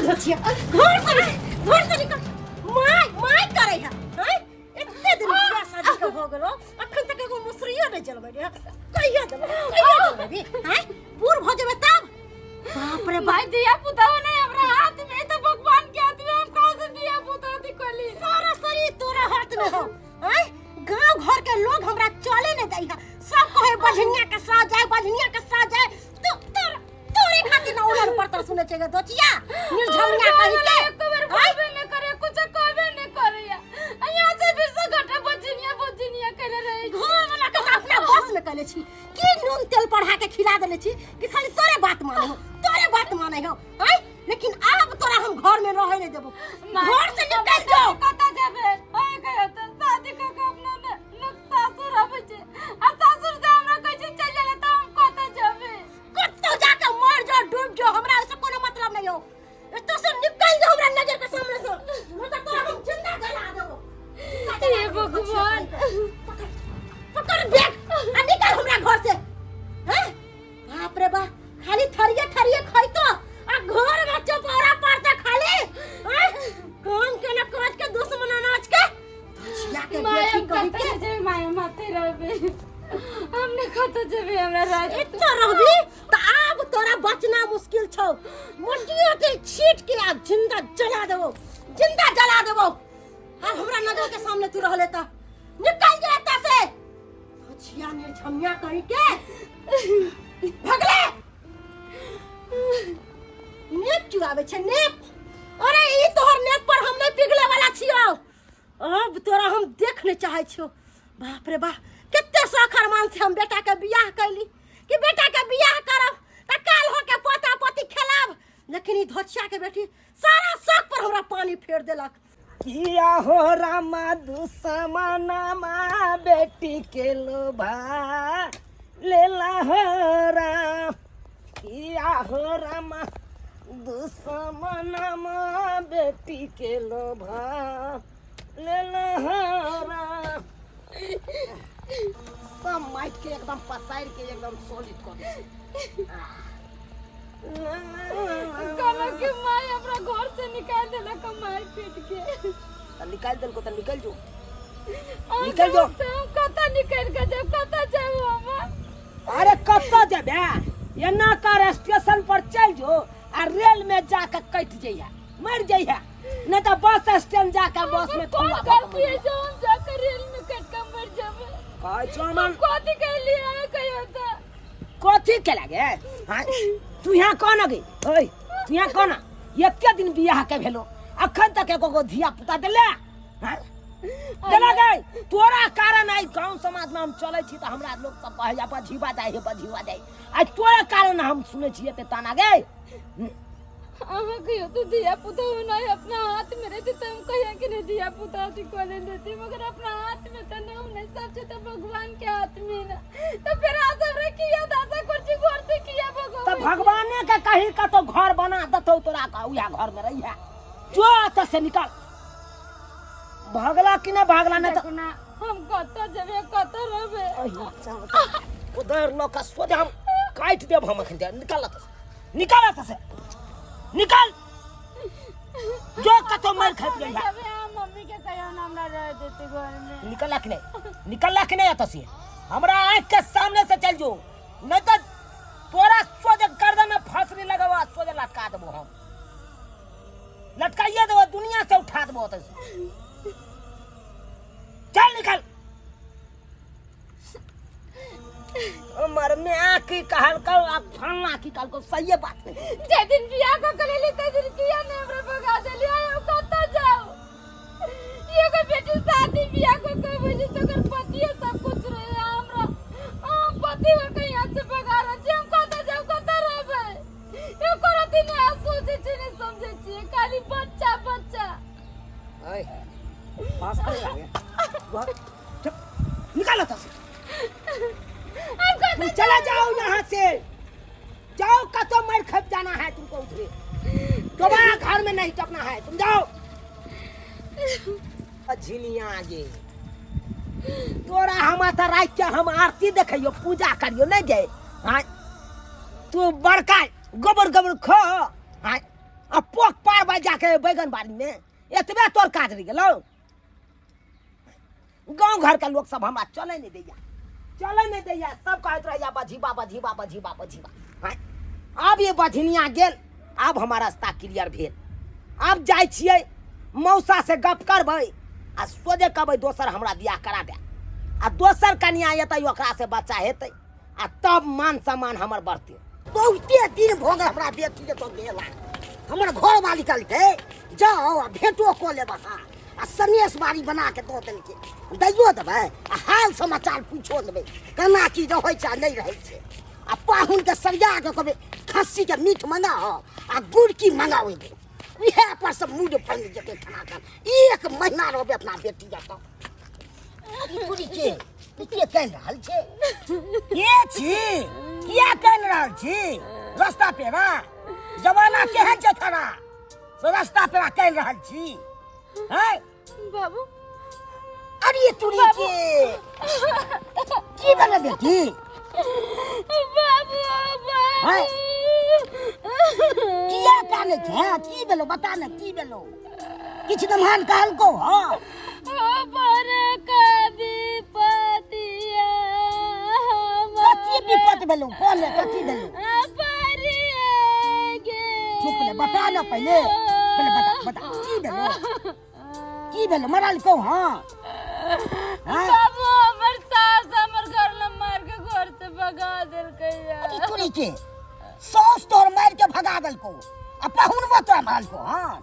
धोचिया घर से निकल, घर से निकल। माय माय करे है हैं? एते दिन बियाह शादी के हो गेलो, अखन तक एगो मुसरियो नहीं जलबै रे। कहिया देबै, कहिया देबै हैं? बूढ़ भ जेबै तब। बाप रे बाप। भाई दिया पुता नहीं हमरा हाथ में तो भगवान के हाथ में, हम कहां से दिया पुता दी कोली? सारा शरीर तोरा हाथ में हो हैं? गांव घर के लोग हमरा चले नहीं दै है, सब कहे बझनिया के साथ जाए, बझनिया के साथ जाए। तू तोर तोरे खातिर ना उलर पड़ता सुने छे दोचिया निर्झमनिया कहि के। एक बेर बोलबे नहीं करे, कुछ कहबे नहीं करे। यहाँ से फिर से घटा बझनिया बझनिया कहले रहे। घर वाला के अपना बस में कहले छी की नून तेल पढ़ा के खिला देले छी कि खाली तोरे बात माने हो, तोरे बात माने हो हैं? लेकिन अब तोरा हम घर में रहे नहीं देबो, घर से निकल जाओ। कत जेबे? ओए कहियो त शादी क के अपना ने लोग सासुर आबै छै आ सासुर से हमरा कहै छै चल जाला, त हम कत जेबे? कतौ जाके मर जाओ, डूब जाओ, हमरा ओइसे कोनो मतलब नहीं हो। एतौ से निकल जाओ हमरा नजर के सामने से, नहीं तो तोरा हम जिंदा जला देबो, जिंदा जला हे देबो। भगवान। पकड़ पकड़ बैग आ निकल हमरा घर से हैं? बाप रे बाप, खाली थरिये थरिये खैतो आ घर में चौपारा पड़ता खाली हैं? काम के ना काज के दुश्मन अनाज के धोचिया के माया बेटी कही कत के। जेबे माया? माथे रहबे, हमने कत जेबे? हमरा राज एतऽ रहबी तऽ आब तोरा बचना मुश्किल छौ। मटियो के छीट के आ जिंदा जला देबो, जिंदा जला देबो। आब हमरा नजर के सामने तू रहले तऽ निकल जा एतऽ से। धोचिया निर्झमिया कही के। भगले नेप चुआबै छै नेप। अरे ई तोहर नेप पर हम नहि पिघले वाला छियौ। अब तोरा हम देख नहि चाहै छियौ। बाप रे बाप, कते शौक अरमान से हम बेटा के बियाह कैली कि बेटा के बियाह करब तऽ काल हो के पोता पोती खेलाब, लेकिन ई धोचिया के बेटी सारा शौक पर हमरा पानी फेर देलक। किया हो रामा दुश्मनमा बेटी के लोभा लेला हो राम। किया हो रामा दुश्मनमा बेटी के लोभा लेला हो राम। सब माइट के एकदम पसार के एकदम सॉलिड कर दे। कहलो कि माय हमरा घर से निकाल देलक मार पीट के। त निकाल देलको त निकल जो, हम निकल जो। घर से हम कतऽ निकल के जाब? कतऽ जाब हम? अरे कतऽ जेबे, एना कर स्टेशन पर चल जो आ रेल में जाके कटि जइहे, मर जइहे, नहीं तो बस स्टैंड जाके बस में कौन थुआ भऽ गलती के है मर जो हम जाकर रेल में कट के मर जाबे? कहै छौ हम मन कथी कहलिए अहाँ कहियो तऽ? कथी के लागे? हाँ, तू यहाँ कौन गई? ओए तू यहाँ कौन? एते दिन बियाह के भेलो, अखन तक एको गो धिया पुता देले? हाँ? देला गई? तोरा कारण आई गांव समाज में हम चले छी त हमरा लोग सब कहे जा बझीबा जाय हे, बझीबा जाय। आई तोरा कारण हम सुने छी एते ताना गे। अहाँ कहियो तो धिया पुता होना अपना हाथ में रहते तो हम कहिया कि नहीं धिया पुता होती कोले लेती, मगर अपना हाथ में तो नहीं होने, सब चीज तो भगवान के हाथ में ना। तो फिर आज हमरा किया दादा कुर्सी घर से किया भगवान? तो भगवाने के कहीं का तो घर बना दतो तोरा का, उहा घर में रही है। जो एतऽ से निकल। भागला कि नहीं भागला? नहीं तो देखो ना, हम कतऽ जेबे, कतऽ रहबे? उधर लोग का सोझा हम काटि देब हम अखन। निकल एतऽ से, निकल एतऽ से, निकल जो कतौ मारि खाइत गई है। जेबे हम मम्मी के कहियो ना हमरा रह देते घर में। निकल कि नहीं, निकल कि नहीं एतऽ से? हमरा आँख के सामने से चल जो, नहीं तो तोरा सोझे गर्दन में फांसरी लगावा, सोझे लटका देबो हम, लटकाइए देबो, दुनिया से उठा देबो ओतऽ से। चल निकल। हमर माय की कहलकौ आ फलना की कहलकौ, सहिए बात नहीं। जे दिन बियाह क के लेली ते दिन किया ने हमरा भगा देली? आय हम कतऽ जाऊ? एगो बेटी शादी बियाह क के बुझी तो ओकर पतिए सब कुछ रहे, हमरा हम पति हो के यहाँ से भगा रहल छी। हम कतऽ जाऊ, कतऽ रहबै? एको रति नहि अहाँ सोचै छी, नहि समझै छियै, खाली बच्चा बच्चा। ओए पास करे लागे, चुप, निकालो तो से। तुम चला जाओ यहाँ से, जाओ कतो मर खप जाना है तुमको उधरे, दोबारा घर में नहीं टपना है, तुम जाओ। झिनिया गे तोरा हम तऽ राति के हम आरती देखियो, पूजा करियो नहीं गे। हाँ तू बड़का गोबर गोबर खो। हाँ आ पोख पारबै जाके बैगन बाड़ी में एतबे तोर काज रहि गेलौ। गाँव घर के लोग सब हमरा चले नहीं दैया, चले नहीं दैया, सब कहत रहैया बझीबा बझीबा बझीबा बझीबा। आँय, आब ये बझनिया गेल, आब हमर रास्ता क्लियर भेल। आब जाइ छियै मौसा से गप करबै आ सोझे कहबै दोसर हमरा बियाह करा दे, आ दोसर कनिया एतै ओकरा से बच्चा हेतै आ तब मान सम्मान हमर बढ़तै। बहुते दिन भऽ गेल हमरा बेटीके तो गेला, हमर घरवाली कहलकै जाओ आ भेंटो कऽ लेब अहाँ, आ सनेस बाड़ी बना के दऽ देलकै, दैयो देबै आ हाल समाचार पूछो लेबै केना की रहै छै आ नहि रहै छै। आ पाहुनके सरिया के कहबै खस्सीके मीट मंगाओ आ गुड़की मंगाओ एगो, इएह पर सब मूड बनि जेतै खाना खान। एक महीना रहबै अपना बेटी जतऽ। ई पूरी के ई के कानि रहल छै? के छी? किया कानि रहल छी? रास्ता पेरा जमाना केहन छै खरा, से रास्ता पेरा कानि रहल छी हैं? बाबू अरे तुरी के की भेलै बेटी? बाबू हैं? बाबू किया कानै छै? की भेलो बता ने, की भेलो? किछु दमहान कहलको? हँ कथी विपत भेलो? कह ने कथी भेलो? चुप ले, बता ना पहले, पहले बता, बता की भेलो, की भेलो? मरल को? हाँ हाँ बाबू हमर सास हमर घर ल मार के घर से भगा देलकै। अरे तुरी के सास तोर मार के भगा देलको आ पाहुन तोरा मारलको? हाँ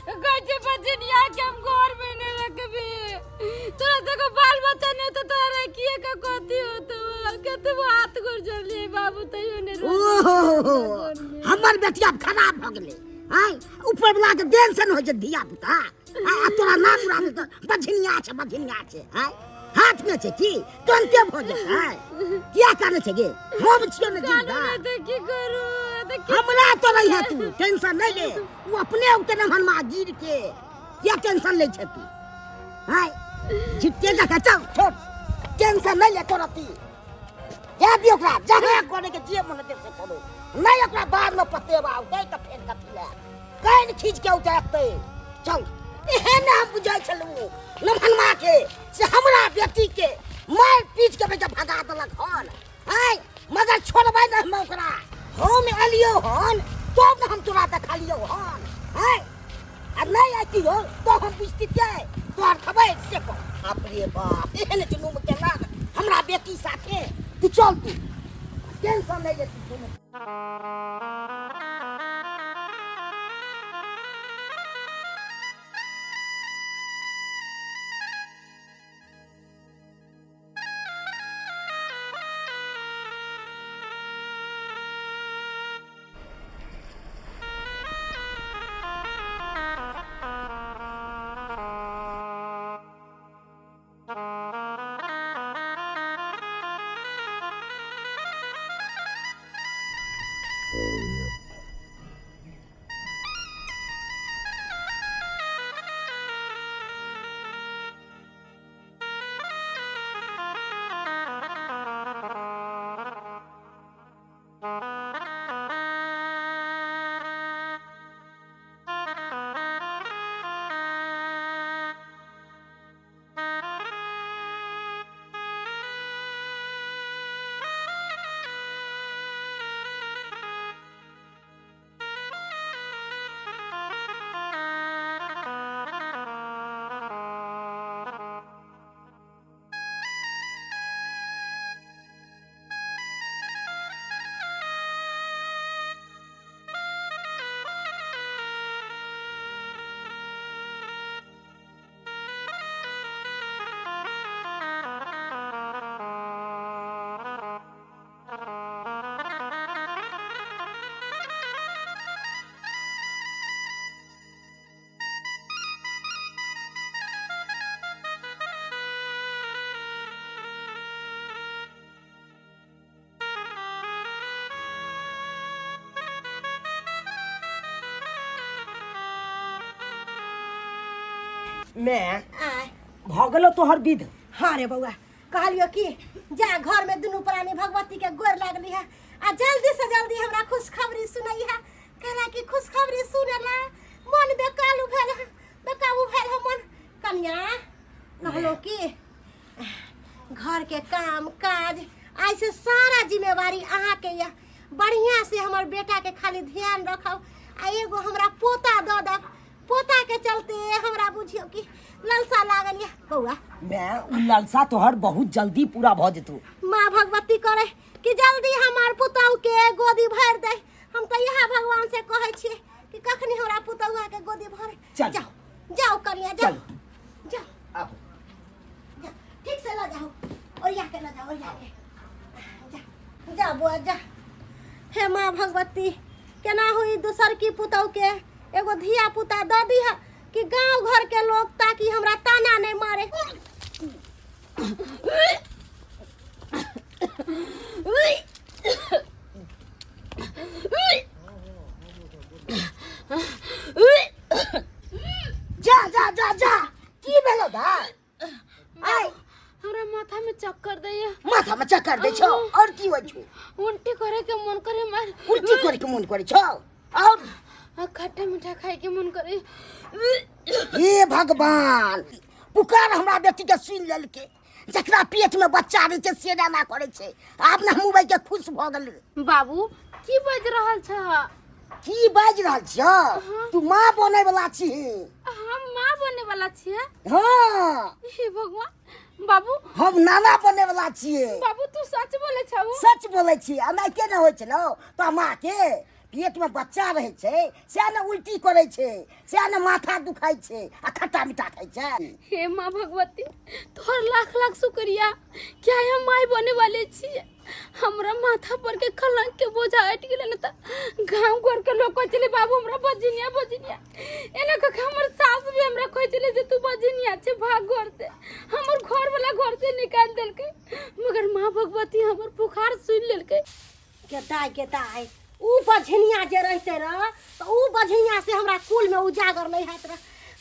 कहै छै बजनिया के हम घर में नहीं रखबी, तोरा देखो बाल बच्चा नहीं तो तोरा रखिए के कथी होतो? कतबो हाथ गोड़ जोड़लिए बाबू तैयो नहीं रोकले। ओहो, हमर बेटिया खराब भऽ गेलै। आय ऊपर वाला के देन से न होइ छै धिया पुता, आ तोरा नाम उड़ा देतौ बझनिया छै, बझनिया छै। आय हाथ में छै की तुरंते भऽ जेतै? किया कानै छै गे? हम छियौ ने कानू जिंदा। नहि तऽ की करू? तऽ की हमरा तो रही है, तू टेंशन नहीं ले, वो अपने उतरे हनुमा गिर के, किया टेंशन ले छै तू? हाय झिटके जका चल, छोड़, टेंशन नहीं ले तोरा। ती जा दियो ओकरा जहाँ करे के जे मन हेतै से करू, नहीं ओकरा बाद में पतेबा औतै तऽ फेर कथी लए कान खींच के उतारतै। चल, एहन हम बुझै छलहुँ नमहनमा के से हमरा बेटी के मारि पीट के बेटा भगा देलक हन। आँय मगर छोड़बै नहि हम ओकरा, हम एलियौ हन तब ने हम तोरा देखलियौ हन। आँय आ नहि अतियौ तो हम बुझतियै तोहर खबर से कह। बाप रे बाप, एहन जुलूम केलक हमरा बेटी साथे। तू चल, तू टेंशन नहि ले तू। मैं आय भऽ गेलो तोहर विध? हाँ रे बौआ, कहलियो कि जा घर में दुनू प्राणी भगवती के गोर लागली है आ जल्दी से जल्दी हमरा खुशखबरी सुनई है। कहला कि खुशखबरी सुनेला मन बेकालू भेल हँ, बेकाबू भेल हँ मन। कनिया कहलो कि घर के काम काज आइ से सारा जिम्मेवारी अहाँके यऽ, बढ़िया से हमर बेटा के खाली ध्यान रखब आ एगो हमरा पोता दऽ देब। पोता के चलते हमरा बुझियो कि ललसा लागल यऽ बौआ। मैं उ ललसा तोहर बहुत जल्दी पूरा भऽ जेतौ। माँ भगवती करे कि जल्दी हमार पुतहु के गोदी भरि दे। हम तऽ इएह भगवान से कहै छियै कि कखनी हमरा पुतहुआ के गोदी भरे। चल। जाओ जाओ कनिया, जाओ। चल। जाओ। आबू। जाओ, ठीक से लऽ जाओ, ओरिया के लऽ जाओ, ओरिया के जा। जा बुआ जा। हे माँ भगवती, केना हुई दोसर की पुतहु के एगो धिया पुता दऽ दिह कि गांव घर के लोग ताकि हमरा ताना नहीं मारे। जा जा जा जा, की भेलो दा? आय हमरा माथा में चक्कर दैया। माथा में चक्कर दै छौ? और की होइ छौ? उल्टी करे के मन करे मार। उल्टी करे के मन करे छौ? और आ खट्टा मीठा खाए के मन करे। हे भगवान, पुकार हमरा बेटी के सुन लेलके। जकरा पेट में बच्चा रहै छै से एना करै छै। आब ने हमहूँ बाजि के खुश भऽ गेलियै। बाबू की बाजि रहल छह? की बाजि रहल छियौ? तू माँ बनै वाला छी। हम माँ बने वाला छियै? हाँ। हे भगवान बाबू, हम नाना बने वाला छियै। बाबू तू सच बोले छौ? सच बोलै छी। एना के ने होइ छलौ तो माँ के पेट में बच्चा रहै छै से ने उल्टी करै छै, से ने माथा दुखाइ छै आ खट्टा मीठा खाइ छै। हे माँ भगवती, तोहर लाख लाख शुक्रिया क्या हम माय बने वाले छियै। हमरा माथा पर के कलंक के बोझा हटि गेलै। ने तऽ गाँव घर के लोग कहै छलै बाबू हमरा बजनिया बजनिया, एना कऽ के हमर सास भी हमरा कहै छलै जे तू बजनिया छै, भाग घर से। हमर घर वाला घर से निकालि देलकै, मगर माँ भगवती हमर पुकार सुनि लेलकै। के दाय के दाय, उ बझनिया जे रहते रह तऽ उ बझनिया से हमरा कुल में उजागर नहीं हैत रह।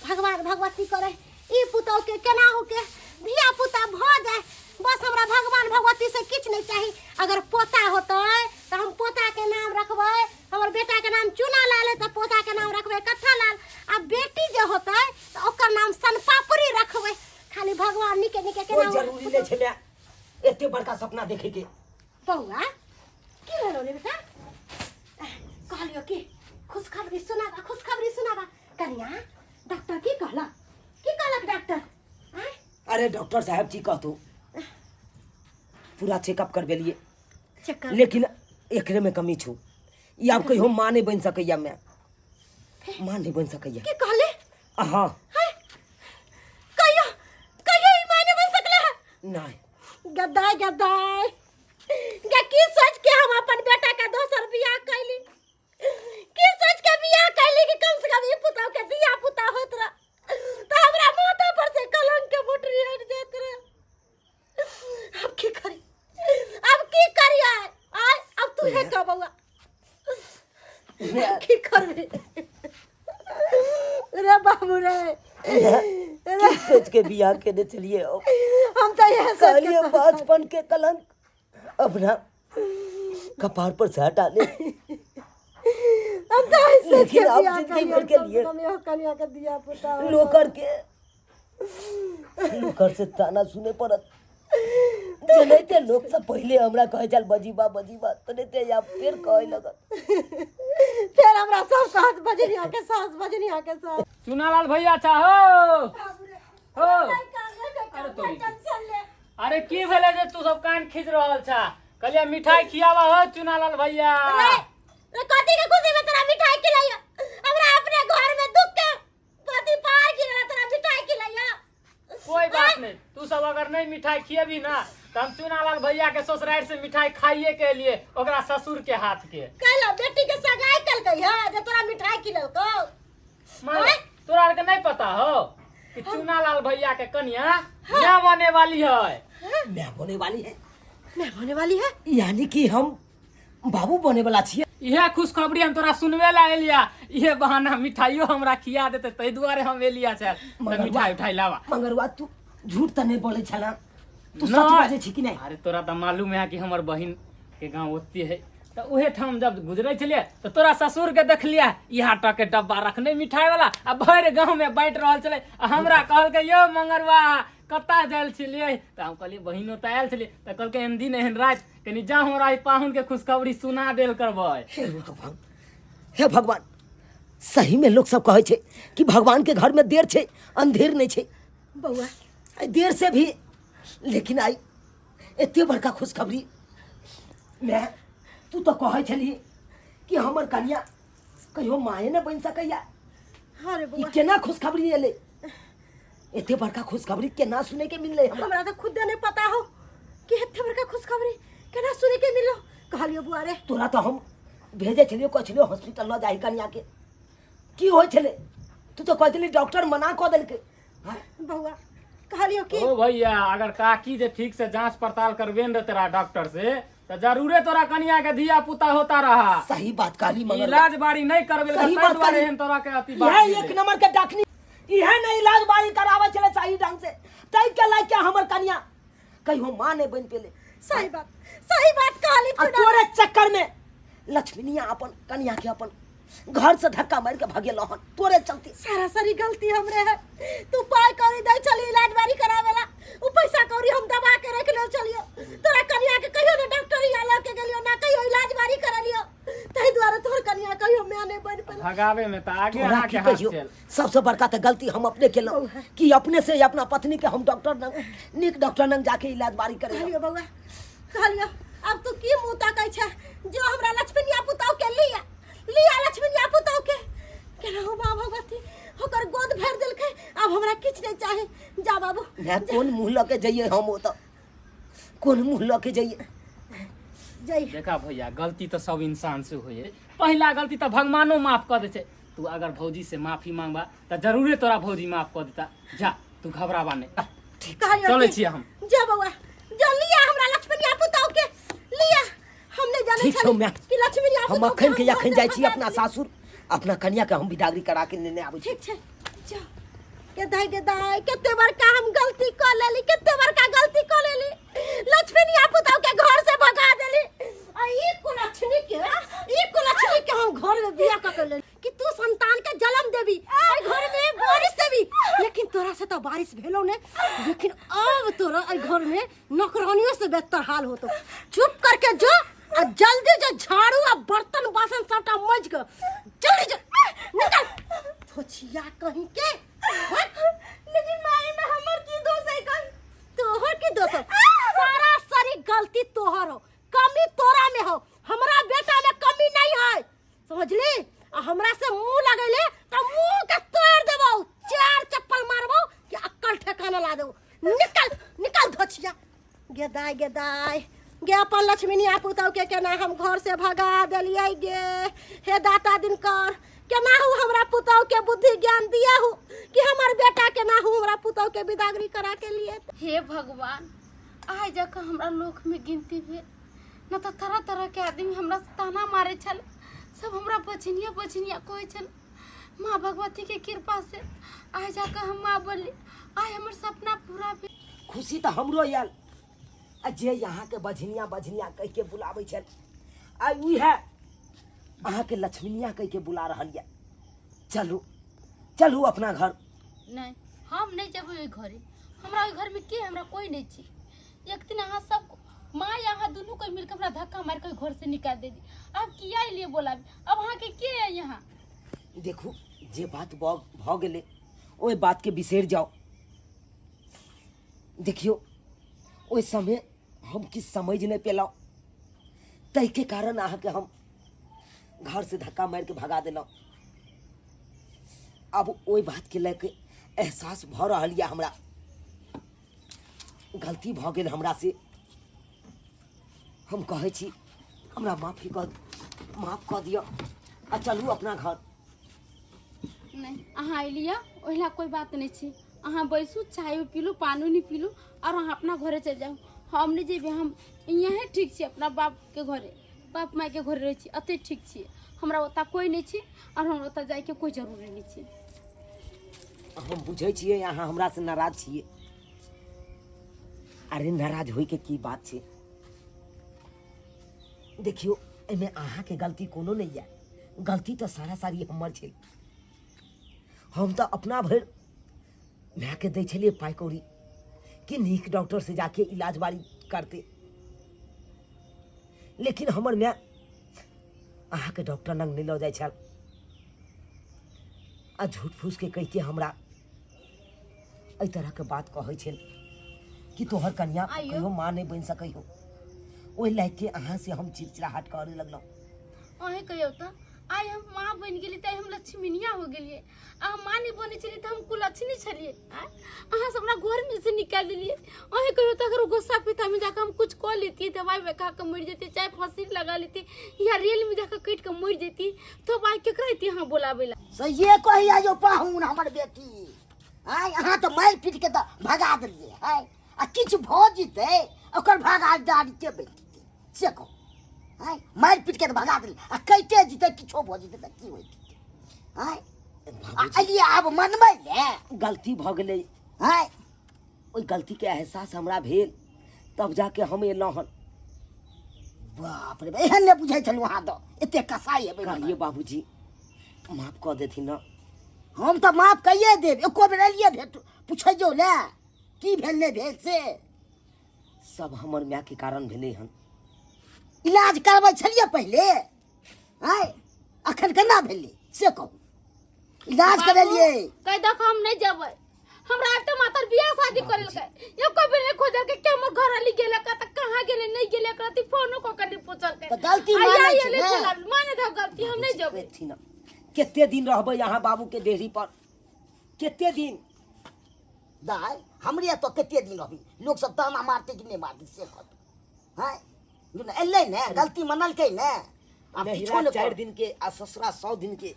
भगवान भगवती करे ई पुतहु के केना हो के धिया पुता भऽ जाए, बस हमरा भगवान भगवती से किछु नहीं चाही। अगर पोता होतै तऽ हम पोता के नाम रखबै, हमर बेटा के नाम चूना लाल है तऽ पोता के नाम रखबै कत्था लाल, आ बेटी जे होतै तऽ ओकर नाम सनपापड़ी रखबै। खाली भगवान निके निके के कोई नाम जरूरी नहीं छै माय एते बड़का सपना देखे के। बौआ की भेलो रे बेटा? कहलियो कि खुशखबरी सुनाबा, खुशखबरी सुनाबा। कनिया डॉक्टर की कहलक? की कहलक डॉक्टर? आँय? अरे डॉक्टर साहब की कहतौ, पूरा चेकअप करबेलिए चेक कर, लेकिन एकरे में कमी छौ। ई आब कहियो माँ नहीं बन सकैया, मैं माँ नहीं बन सकैया। की कहले? हाँ। कहियो कहियो ई माँ नहीं बन सकले है? नहीं। गद्दाई गद्दाई गे, की सोच के हम अपन बेटा के दोसर बियाह कैली? की सोच के बियाह कैली कि कम से कम ई पुतहु के धिया पुता होत रह तऽ हमरा माथा पर से कलंक के मोटरी हटि जाइत रह। अब की करी, अब की करी? आय आय अब तू हे कह बौआ, की करबी रे बाबू रे? की सोच के बियाह केने चलिए? हम तो यह सोच के कहलिए बचपन के कलंक अपना कपार पर से हटा ले, हम तो ऐसे सोच के लेकिन अब बियाह जिंदगी करिए, भर के कम से लिए कम इहो कनिया के दिया पुता हो। लोकर के लोकर से ताना सुने पड़त। जनाइते लोग सब पहिले हमरा कहै छल बजीबा बजीबा, तनाइते आब फेर कहै लगत। फेर हमरा सब कहत बजनिया के सास, बजनिया के सास। चुनालाल भैया चाहो हो। अरे तोरी। अरे की भेलै जे तू सब कान खींच रहल छा? कहलियै मिठाई खियावा हो चुनालाल भैया। रे रे, कथी के खुशी में तोरा मिठाई खिलाइयो? हमरा अपने घर में दुख के पति पार गिरला, तोरा मिठाई खिलाइयो? कोई बात नहीं, तू सब अगर नहीं मिठाई खिएबी ना तो हम चुनालाल भैया के ससुराल से मिठाई खाइए के लिए ओकरा ससुर के हाथ के। कहलो बेटी के सगाई कलकै है जे तोरा मिठाई खिललकौ? मान तोरा आर के नहीं पता हो कि चुनालाल भैया के कन्या मैं बने वाली है। मैं बने वाली है? मैं बने वाली है, यानी कि हम बाबू बने वाला छियै। इहे खुशखबरी हम तोरा सुनबे ला एलिया, इहे बहाना मिठाइयो हमरा खिया देते, ताहि दुआरे हम एलिया छल। तऽ मिठाई उठाई लावा। मगरवा, तू झूठ तऽ नहि बोलै छला? तू सच नहि। बाजै छी कि नहि? अरे तोरा तऽ मालूम है कि हमर बहिन के गांव ओते है, तऽ उहे ठाम जब गुजरै छलियै तऽ तोरा ससुर के देखलियै इहा टके डब्बा रखने मिठाई वाला आ भरि गाँव में बाँटि रहल छलै आ हमरा कहलकै यौ मंगरुआ कतऽ जायल छलियै तऽ हम कहलियै बहिनो तऽ आयल छलियै तऽ कहलकै एहन दिन एहन राति कनि जाउ हमरा ई पाहुन के खुशखबरी सुना देल करबै। हे भगवान, हे भगवान, सही में लोग सब कहै छै कि भगवान के घर में देर छै अंधेर नहीं छै। बौआ आई देर से भी लेकिन आई एते बड़का खुशखबरी। मैं तू तो कहै छली कि हमर कन्या कहियो माए ने बनि सकैया। अरे ई बौआ केना खुशखबरी एलै? एते बड़का खुशखबरी केना सुने के मिललै हमरा? हमरा तो खुद नहीं पता हो कि एते बड़का खुशखबरी केना सुने के मिललो। कहलियो बुआ रे तोरा तो हम भेजे छलियो, कहै छलियो हॉस्पिटल ल जाही कन्या के, की होइ छलै? तू तो कहै छली डॉक्टर मना कऽ देलकै। हाँ? बौआ कहलियो कि ओ भैया अगर काकी जे ठीक से जांच पड़ताल करबे न तेरा डॉक्टर से तो जरूरे तोरा कनिया के धिया पुता होता रहा। सही बात कहली मगर इलाज बारी नहीं करबे सही तै बात दुआरे कहली। एहन तोरा के अति बात इहे मिले। एक नंबर के डाकनी, इहे नहीं इलाज बारी करावे छलै सही ढंग से, तै के लायक के हमर कनिया कहियो माँ नहीं बन पेले। सही बात, सही बात कहली आ तू। तोरे चक्कर में लक्ष्मीनिया अपन कनिया के अपन घर से धक्का मार के भागेलो हन तोरे चलते। सारा सारी गलती हमरे है। तू पाई कौड़ी दै छली इलाज बारी करावेला, उ पैसा कौड़ी हम दबा के रख ले छलियो। तोरा कनिया के कहियो ना डॉक्टर यहाँ लऽ के गेलियो, ना कहियो इलाज बारी करलियो, तहि दुआरे तोहर कनिया कहियो माय नहीं बन पेलो। भगावे में त आगे तोरा अहाँ की के हाथ कहियो, छल। सबसे बड़का त गलती हम अपने केलहुँ कि अपने से अपना पत्नी के हम डॉक्टर नंग, नीक डॉक्टर नंग जाके इलाज बारी करे। कहलियो बौआ, कहलियो अब तू की मुँह ताकै छै जो हमरा लक्ष्मीनिया पुतहु के लिया लिया लक्ष्मीनिया पुतहु के केना हो माँ भगवती ओकर गोद भरि देलकै। अब हमरा किछु नहीं चाही, जा बाबू। मैं कोन मुँह लऽ के जइए हम ओतऽ, कोन मुँह लऽ के जइए? जइए। देखा भैया गलती तो सब इंसान से होइए, पहला गलती तो भगवानो माफ कऽ दै छै। तू अगर भौजी से माफी मांगबा तऽ जरूरे तोरा भौजी माफ कऽ देता। जा तू घबराबा नहीं। कहलियो चलै कि छियै हम। जा बौआ, जा लिया हमरा लक्ष्मीनिया पुतहु के लिया। हम नहीं जानै ठीक छौ छली माय। कि लक्ष्मीनिया हम पुतहु अखन के हम अखन घर जाइ से छी अपना भगा सासुर, अपना कन्या के हम बिदागरी करा के नेने आबै छी। ठीक छै, जा। के दाई, के दाई, कते बड़का हम गलती कऽ लेली, कते बड़का गलती कऽ लेली, लक्ष्मीनिया पुतहु के घर से भगा देली। आ ई कुलक्षणी के, ई कुलक्षणी के हम घर में बियाह कऽ के लेली कि तू संतान के जन्म देबी, एहि घर में बारिश देबी, लेकिन तोरा से तो बारिश भेलो ने, लेकिन अब तोरा एहि घर में नौकरानियों से बेहतर हाल होतो। चुप करके जो आ जल्दी जो झाड़ू आ बर्तन बासन सबटा मज के जल्दी जो निकल थोचिया कहीं के। लेकिन माई में हमर की दोष है कल? तोहर की दोष है? सारा सारी गलती तोहर हो, कमी तोरा में हो, हमरा बेटा में कमी नहीं है, समझली? आ हमरा से मुंह लगैले त मुंह के तोड़ देबौ, चार चप्पल मारबौ कि अक्कल ठेकाना ला देबौ। निकल निकल धोछिया। गेदाय गेदाय गे अपन लक्ष्मीनिया पुतहु के केना हम घर से भगा देलियै गे। हे दाता दिनकर केना हूँ हमरा पुतहु के बुद्धि ज्ञान दिया हूँ कि हमर बेटा केना हूँ हमरा पुतहु के बिदागरी करा के लिए। हे भगवान आइ जाके हमरा लोक में गिनती भेल, न तऽ तरह तरह के आदमी हमरा से ताना मारे छल, सब हमरा बझनिया बझनिया कहै छल। माँ भगवती के कृपा से आइ जाके हम माँ बनली, आइ हमर सपना पूरा भेल। खुशी तऽ हमरो आयल आ जे यहाँ के बझनिया बझनिया कह के बुलाबै छल, आइ उहे अहाँ के लक्ष्मीनिया कह के बुला रहल यऽ। चलू चलू अपना घर। नहीं हम नहीं जेबै ओहि घरे, हमरा ओहि घर में के, हमरा कोई नहीं छी। एक दिन अहाँ सब माँ या अहाँ दुनू कोई मिलके हमरा धक्का मार के घर से निकाल दे दी। अब किया लिए बोलाबी, अब अहाँ के के है यहाँ? देखू जे बात भऽ गेलै ओहि बात के बिसरि जाओ। देखियो ओहि समय हम किछु समझ नहीं पेलहुँ, ताहिके कारण अहाँके हम घर से धक्का मारि के भगा देलहुँ। अब ओहि बात के लऽ के एहसास भऽ रहल यऽ हमरा, गलती भऽ गेल हमरा से। हम कहै छी हमरा माफी कऽ, माफ कऽ दिअ आ चलू अपना घर। नहीं अहाँ अलियै ओहिला कोई बात नहीं छै, अहाँ बैसू चाय पीलू पानी उनी पीलू और अहाँ अपना घरे चलि जाउ। हम नहीं जेबै, हम यहाँ ठीक छी, अपना बाप के घरे बाप माय के घरे रहै छी, अते ठीक छी, हमरा ओतऽ कोई नहीं छी और हमरा ओतऽ जाइके कोई जरूरी नहीं छै। हम बुझै छियै अहाँ हमरा से नाराज छियै। अरे नाराज होइके की बात छै? देखियो एहिमे अहाँके गलती कोनो नहि यऽ, गलती तऽ सारा सारी हमर छै। हम तऽ अपना भरि मायके दै छलियै पाइ कौड़ी कि नीक डॉक्टर से जाके इलाज बारी करते, लेकिन हमर माय अहाँके डॉक्टर लग नहि लऽ जाइ छल आ झूठ फूसके कहिके हमरा एहि तरहके बात कहै छल कि तोहर कनिया आइयो। कहियो माँ नहि बनि सकै हो। ओहि लायक के अहाँ से हम चिड़चिड़ाहट करे लगलहुँ। अहें कहियौ तऽ आइ हम माँ बनि गेली तऽ आइ हम लक्ष्मीनिया हो गेलियै, आ हम माँ नहि बनै छलियै तऽ हम कुलक्षणी छलियै। आँय, अहाँ सब हमरा घरमे से निकालि देलियै। अहें कहियौ तऽ अगर ओ गुस्सा पिता में जाकऽ हम कुछ कऽ लेतियै, दवाइ उवाइ खा कऽ मरि जैतियै, चाहे फाँसी लगा लेतियै या रेलमे जाकऽ कटि कऽ मरि जैतियै, तब आइ केकरा अयतियै अहाँ बोलाबै लए? सहिए कहिया यौ पाहुन हमर बेटी, आँय अहाँ तऽ मारि पीट के तऽ भगा देलियै है, आ किछु भऽ जेतै ओकर भागादारी के बनि जेतै से कहू? आँय मारि पीट के तऽ भगा देलियै आ कटिए जेतै, किछो भऽ जेतै तऽ की होइत? आँय आ एलियै आब मनबै लए। गलती भऽ गेलै। आँय ओहि गलतीके एहसास हमरा भेल तब जाके हम एलहुँ हन। बाप रे, एहन नहि बुझै छलहुँ अहाँ तऽ एते कसाई हेबै। कहलियै बाबूजी माफ कऽ देथिन ने। हम तऽ माफ कहिए देब, एको बेर एलियै भेट पुछैयो ले की भेल नहि भेल से? सब हमर मायके कारण भेलै हन। इलाज करबै छलियै पहिले, आँय अखन केना भेलै से कहू? इलाज बाबू, करेलियै? कहि दक हम नहि जेबै, हमरा आब तऽ मातर बियाह शादी करेलकै, एको बेर नहि खोजलकै कि हमर घर वाली गेलै कतऽ, कहाँ गेलै नहि गेलै, एकरा फोनो कऽ के नहि पूछलकै। तऽ गलती आ मानै या छै एलै ने? बोलाबै, माने दो गलती, हम नहि जेबै। कहथिन ने, कते दिन रहबै अहाँ बाबूके डेहरी पर, कते दिन? दाइ हमरे एतऽ कते दिन रहबी, लोक सब ताना मारतै कि नहि मारतै से कहतौ? आँय एलै ने, गलती मनलकै ने, आब किछो नहिरा नहि 4 कर। दिन के आ ससुरा 100 दिन के।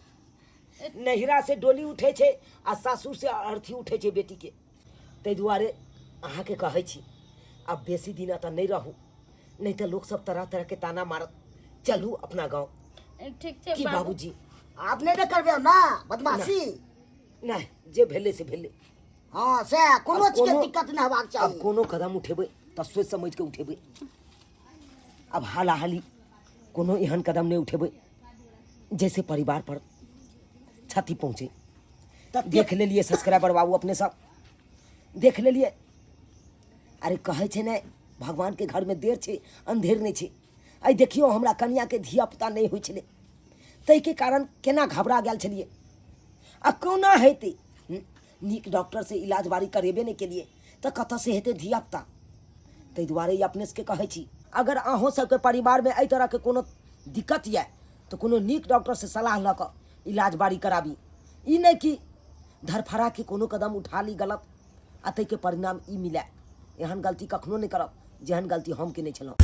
नहिरा से डोली उठै छै आ सासुर से अर्थी उठै छै बेटी के। ताहि दुआरे अहाँके कहै छी आब बेसी दिन एतऽ नहि रहू, नहि तऽ लोक सब तरह तरह के ताना मारत। चलू अपना गाँव। ठीक छै की बाबू। बाबूजी आब नहि ने करबै ने बदमाशी? नहि, जे भेलै से भेलै। हँ से कोनो आब चीजके कोनो दिक्कत नहि हेबाक आब चाही। कोनो कदम उठेबै तऽ सोचि समझि के उठेबै। आब हालाहाली कोनो एहन कदम नहि उठेबै जैसे परिवार पर क्षति पहुँचे। तऽ देख लेलियै सब्सक्राइबर बाबू, अपने सब देख लेलियै। अरे कहै छै ने भगवानके घरमे देर छै अन्धेर नहि छै। आइ देखियौ हमरा कनियाके धिया पुता नहि होइ छलै, ताहिके कारण केना घबरा गेल छलियै आ कोना हेतै। नीक डॉक्टरसँ इलाज बारी करेबे नहि केलियै तऽ कतऽसँ हेतै धिया पुता? ताहि दुआरे ई अपने सबके कहै छी, अगर अहूँ सबके परिवारमे एहि तरहके कोनो दिक्कत यऽ तऽ कोनो नीक डॉक्टरसँ सलाह लऽ कऽ इलाज बारी कराबी। ई नहि कि धरफड़ाके कोनो कदम उठा ली गलत आ ताहिके परिणाम ई मिले। एहन गलती कखनो नहि करब जेहन गलती हम केने छलहुँ।